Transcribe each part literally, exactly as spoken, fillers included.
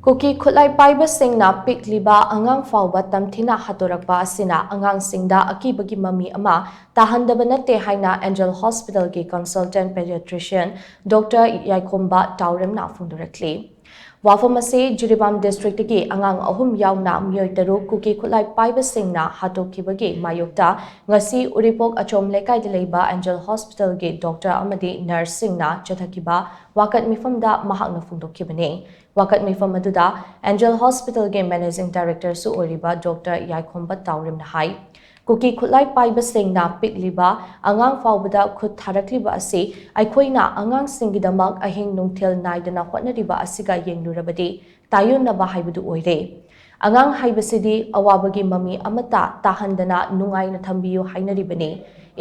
ꯀꯨꯀꯤ ꯈꯨꯠꯂꯥꯏ ꯄꯥꯏꯕꯁꯤꯡꯅ ꯄꯤꯛꯂꯤꯕ ꯑꯉꯥꯡ ꯐꯥꯎꯕ ꯇꯝꯊꯤꯅ ꯍꯥꯠꯇꯣꯔꯛꯄ ꯑꯁꯤꯅ ꯑꯉꯥꯡꯁꯤꯡꯗ ꯑꯀꯤꯕꯒꯤ ꯃꯃꯤ ꯑꯃ ꯇꯥꯍꯟꯗꯕ ꯅꯠꯇꯦ ꯍꯥꯏꯅ ꯑꯦꯟꯖꯦꯜ ꯍꯣꯁꯄꯤꯇꯥꯜꯒꯤ consultant pediatrician Doctor ꯌꯥꯏꯈꯣꯝꯕ ꯇꯥꯎꯔꯦꯝꯅ ꯐꯣꯡꯗꯣꯔꯛꯂꯤ꯫ ꯋꯥꯐꯝ ꯑꯁꯤ ꯖꯤꯔꯤꯕꯥꯝ ꯗꯤꯁꯇ꯭ꯔꯤꯛꯇꯒꯤ ꯑꯉꯥꯡ ꯑꯍꯨꯝ ꯌꯥꯎꯅ ꯃꯤꯑꯣꯏ ꯇꯔꯨꯛ ꯀꯨꯀꯤ ꯈꯨꯠꯂꯥꯏ ꯄꯥꯏꯕꯁꯤꯡꯅ ꯍꯥꯠꯇꯣꯛꯈꯤꯕꯒꯤ ꯃꯥꯌꯣꯛꯇ ꯉꯁꯤ ꯎꯔꯤꯄꯣꯛ ꯑꯆꯣꯝ ꯂꯩꯀꯥꯏꯗ ꯂꯩꯕ ꯑꯦꯟꯖꯦꯜ ꯍꯣꯁꯄꯤꯇꯥꯜꯒꯤ ꯗꯣꯛꯇꯔ ꯑꯃꯗꯤ ꯅꯔꯁꯁꯤꯡꯅ ꯆꯠꯊꯈꯤꯕ ꯋꯥꯀꯠ ꯃꯤꯐꯝꯗ ꯃꯍꯥꯛꯅ ꯐꯣꯡꯗꯣꯛꯈꯤꯕꯅꯤ꯫ ꯋꯥꯀꯠ ꯃꯤꯐꯝ ꯑꯗꯨꯗ ꯑꯦꯟꯖꯦꯜ ꯍꯣꯁꯄꯤꯇꯥꯜꯒꯤ ꯃꯦꯅꯦꯖꯤꯡ ꯗꯥꯏꯔꯦꯛꯇꯔꯁꯨ ꯑꯣꯏꯔꯤꯕ ꯗꯣꯛꯇꯔ ꯌꯥꯏꯈꯣꯝꯕ ꯇꯥꯎꯔꯦꯝꯅ ꯍꯥꯏ, ꯀꯨꯀꯤ ꯈꯨꯠꯂꯥꯏ ꯄꯥꯏꯕꯁꯤꯡꯅ ꯄꯤꯛꯂꯤꯕ ꯑꯉꯥꯡ ꯐꯥꯎꯕꯗ ꯈꯨꯠ ꯊꯥꯔꯛꯂꯤꯕ ꯑꯁꯤ ꯑꯩꯈꯣꯏꯅ ꯑꯉꯥꯡꯁꯤꯡꯒꯤꯗꯃꯛ ꯑꯍꯤꯡ ꯅꯨꯡꯊꯤꯜ ꯅꯥꯏꯗꯅ ꯍꯣꯠꯅꯔꯤꯕ ꯑꯁꯤꯒ ꯌꯦꯡꯂꯨꯔꯕꯗꯤ ꯇꯥꯏꯌꯣꯟꯅꯕ ꯍꯥꯏꯕꯗꯨ ꯑꯣꯏꯔꯦ꯫ ꯑꯉꯥꯡ ꯍꯥꯏꯕꯁꯤꯗꯤ ꯑꯋꯥꯕꯒꯤ ꯃꯃꯤ ꯑꯃꯠꯇ ꯇꯥꯍꯟꯗꯅ ꯅꯨꯡꯉꯥꯏꯅ ꯊꯝꯕꯤꯌꯨ ꯍꯥꯏꯅꯔꯤꯕꯅꯤ꯫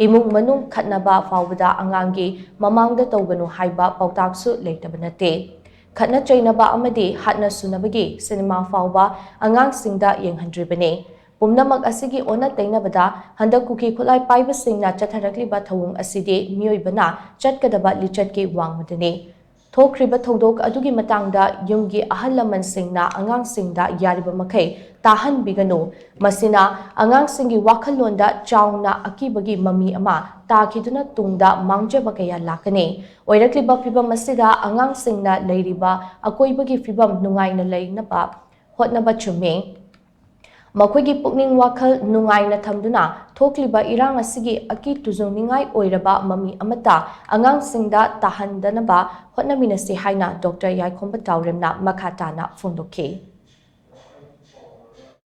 ꯏꯃꯨꯡ ꯃꯅꯨꯡ ꯈꯠꯅꯕ ꯐꯥꯎꯕꯗ ꯑꯉꯥꯡꯒꯤ ꯃꯃꯥꯡꯗ ꯇꯧꯒꯅꯨ ꯍꯥꯏꯕ ꯄꯥꯎꯇꯥꯛꯁꯨ ꯂꯩꯇꯕ ꯅꯠꯇꯦ꯫ ꯈꯠꯅ ꯆꯩꯅꯕ ꯑꯃꯗꯤ ꯍꯥꯠꯅ ꯁꯨꯅꯕꯒꯤ ꯁꯤꯅꯦꯃꯥ ꯐꯥꯎꯕ ꯑꯉꯥꯡꯁꯤꯡꯗ ꯌꯦꯡꯍꯟꯗ꯭ꯔꯤꯕꯅꯤ꯫ ꯄꯨꯝꯅꯃꯛ ꯑꯁꯤꯒꯤ ꯑꯣꯟꯅ ꯇꯩꯅꯕꯗ ꯍꯟꯗꯛ ꯀꯨꯀꯤ ꯈꯨꯠꯂꯥꯏ ꯄꯥꯏꯕꯁꯤꯡꯅ ꯆꯠꯊꯔꯛꯂꯤꯕ ꯊꯧꯑꯣꯡ ꯑꯁꯤꯗꯤ ꯃꯤꯑꯣꯏꯕꯅ ꯆꯠꯀꯗꯕ ꯂꯤꯆꯠꯀꯤ ꯋꯥꯡꯃꯗꯅꯤ꯫ ꯊꯣꯛꯈ꯭ꯔꯤꯕ ꯊꯧꯗꯣꯛ ꯑꯗꯨꯒꯤ ꯃꯇꯥꯡꯗ ꯌꯨꯝꯒꯤ ꯑꯍꯜ ꯂꯃꯟꯁꯤꯡꯅ ꯑꯉꯥꯡꯁꯤꯡꯗ ꯌꯥꯔꯤꯕ ꯃꯈꯩ ꯇꯥꯍꯟꯕꯤꯒꯅꯨ꯫ ꯃꯁꯤꯅ ꯑꯉꯥꯡꯁꯤꯡꯒꯤ ꯋꯥꯈꯜꯂꯣꯟꯗ ꯆꯥꯎꯅ ꯑꯀꯤꯕꯒꯤ ꯃꯃꯤ ꯑꯃ ꯇꯥꯈꯤꯗꯨꯅ ꯇꯨꯡꯗ ꯃꯥꯡꯖꯕ ꯀꯌꯥ ꯂꯥꯛꯀꯅꯤ꯫ ꯑꯣꯏꯔꯛꯂꯤꯕ ꯐꯤꯚꯝ ꯑꯁꯤꯗ ꯑꯉꯥꯡꯁꯤꯡꯅ ꯂꯩꯔꯤꯕ ꯑꯀꯣꯏꯕꯒꯤ ꯐꯤꯚꯝ ꯅꯨꯡꯉꯥꯏꯅ ꯂꯩꯅꯕ ꯍꯣꯠꯅꯕ ꯆꯨꯝꯃꯤ꯫ ꯃꯈꯣꯏꯒꯤ ꯄꯨꯛꯅꯤꯡ ꯋꯥꯈꯜ ꯅꯨꯡꯉꯥꯏꯅ ꯊꯝꯗꯨꯅ ꯊꯣꯛꯂꯤꯕ ꯏꯔꯥꯡ ꯑꯁꯤꯒꯤ ꯑꯀꯤ ꯇꯨꯖꯨꯡꯅꯤꯡꯉꯥꯏ ꯑꯣꯏꯔꯕ ꯃꯃꯤ ꯑꯃꯠꯇ ꯑꯉꯥꯡꯁꯤꯡꯗ ꯇꯥꯍꯟꯗꯅꯕ ꯍꯣꯠꯅꯃꯤꯟꯅꯁꯤ ꯍꯥꯏꯅ ꯗꯣꯛꯇꯔ ꯌꯥꯏꯈꯣꯝꯕ ꯇꯥꯎꯔꯦꯝꯅ ꯃꯈꯥ ꯇꯥꯅ ꯐꯣꯡꯗꯣꯛꯈꯤ꯫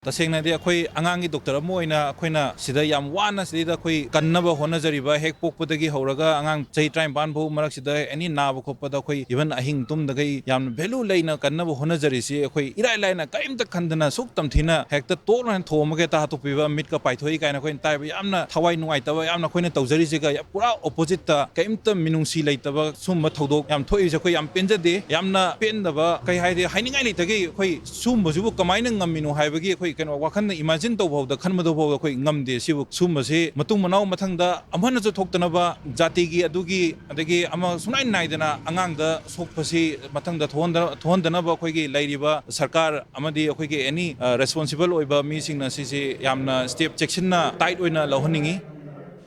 ꯇꯁꯦꯡꯅꯗꯤ ꯑꯩꯈꯣꯏ ꯑꯉꯥꯡꯒꯤ ꯗꯣꯛꯇꯔ ꯑꯃ ꯑꯣꯏꯅ ꯑꯩꯈꯣꯏꯅ ꯁꯤꯗ ꯌꯥꯝ ꯋꯥꯅ ꯁꯤꯗꯩꯗ ꯑꯩꯈꯣꯏ ꯀꯟꯅꯕ ꯍꯣꯠꯅꯖꯔꯤꯕ, ꯍꯦꯛ ꯄꯣꯛꯄꯗꯒꯤ ꯍꯧꯔꯒ ꯑꯉꯥꯡ ꯆꯍꯤ ꯇꯔꯥꯅꯤꯄꯥꯟ ꯐꯥꯎ ꯃꯔꯛꯁꯤꯗ ꯑꯦꯅꯤ ꯅꯥꯕ ꯈꯣꯠꯄꯗ ꯑꯩꯈꯣꯏ ꯏꯚꯟ ꯑꯍꯤꯡ ꯇꯨꯝꯗꯈꯩ ꯌꯥꯝꯅ ꯚꯦꯂꯨ ꯂꯩꯅ ꯀꯟꯅꯕ ꯍꯣꯠꯅꯖꯔꯤꯁꯤ ꯑꯩꯈꯣꯏ ꯏꯔꯥꯏ ꯂꯥꯏꯅ ꯀꯔꯤꯝꯇ ꯈꯟꯗꯅ ꯁꯨꯛ ꯇꯝꯊꯤꯅ ꯍꯦꯛꯇ ꯇꯣꯛ ꯂꯥꯎꯅ ꯊꯣꯝꯃꯒ ꯍꯦꯛꯇ ꯍꯥꯠꯇꯣꯛꯄꯤꯕ, ꯃꯤꯠꯀ ꯄꯥꯏꯊꯣꯛꯏ ꯀꯥꯏꯅ ꯑꯩꯈꯣꯏꯅ ꯇꯥꯏꯕ ꯌꯥꯝꯅ ꯊꯋꯥꯏ ꯅꯨꯡꯉꯥꯏꯇꯕ, ꯌꯥꯝꯅ ꯑꯩꯈꯣꯏꯅ ꯇꯧꯖꯔꯤꯁꯤꯒ ꯄꯨꯔꯥ ꯑꯣꯄꯣꯖꯤꯠꯇ ꯀꯔꯤꯝꯇ ꯃꯤꯅꯨꯡꯁꯤ ꯂꯩꯇꯕ ꯁꯨꯝꯕ ꯊꯧꯗꯣꯛ ꯌꯥꯝ ꯊꯣꯛꯏꯁꯦ ꯑꯩꯈꯣꯏ ꯌꯥꯝ ꯄꯦꯟꯖꯗꯦ꯫ ꯌꯥꯝꯅ ꯄꯦꯟꯗꯕ ꯀꯩ ꯍꯥꯏꯗꯤ ꯍꯥꯏꯅꯤꯡꯉꯥꯏ ꯂꯩꯇꯒꯩ ꯑꯩꯈꯣꯏ ꯁꯨꯝꯕꯁꯤꯕꯨ ꯀꯃꯥꯏꯅ ꯉꯝꯃꯤꯅꯣ ꯍꯥꯏꯕꯒꯤ ꯑꯩꯈꯣꯏ ꯀꯩꯅꯣ, ꯋꯥꯈꯜꯗ imagine ꯇꯧꯕ ꯐꯥꯎꯗ, ꯈꯟꯕꯗ ꯐꯥꯎꯗ ꯑꯩꯈꯣꯏ ꯉꯝꯗꯦ꯫ ꯁꯤꯕꯨ, ꯁꯨꯝꯕꯁꯤ ꯃꯇꯨꯡ ꯃꯅꯥꯎ ꯃꯊꯪꯗ ꯑꯃꯨꯛ ꯍꯟꯅꯁꯨ ꯊꯣꯛꯇꯅꯕ, ꯖꯥꯇꯤꯒꯤ ꯑꯗꯨꯒꯤ ꯑꯗꯒꯤ ꯑꯃ ꯁꯨꯡꯅꯥꯏ ꯅꯥꯏꯗꯅ ꯑꯉꯥꯡꯗ ꯁꯣꯛꯄꯁꯤ ꯃꯊꯪꯗ ꯊꯣꯛꯍꯟꯗ-, ꯊꯣꯛꯍꯟꯗꯅꯕ ꯑꯩꯈꯣꯏꯒꯤ ꯂꯩꯔꯤꯕ ꯁꯔꯀꯥꯔ ꯑꯃꯗꯤ ꯑꯩꯈꯣꯏꯒꯤ any, ꯑ, responsible ꯑꯣꯏꯕ ꯃꯤꯁꯤꯡꯅ ꯁꯤꯁꯤ ꯌꯥꯝꯅ step ꯆꯦꯛꯁꯤꯟꯅ, tight ꯑꯣꯏꯅ ꯂꯧꯍꯟꯅꯤꯡꯉꯤ꯫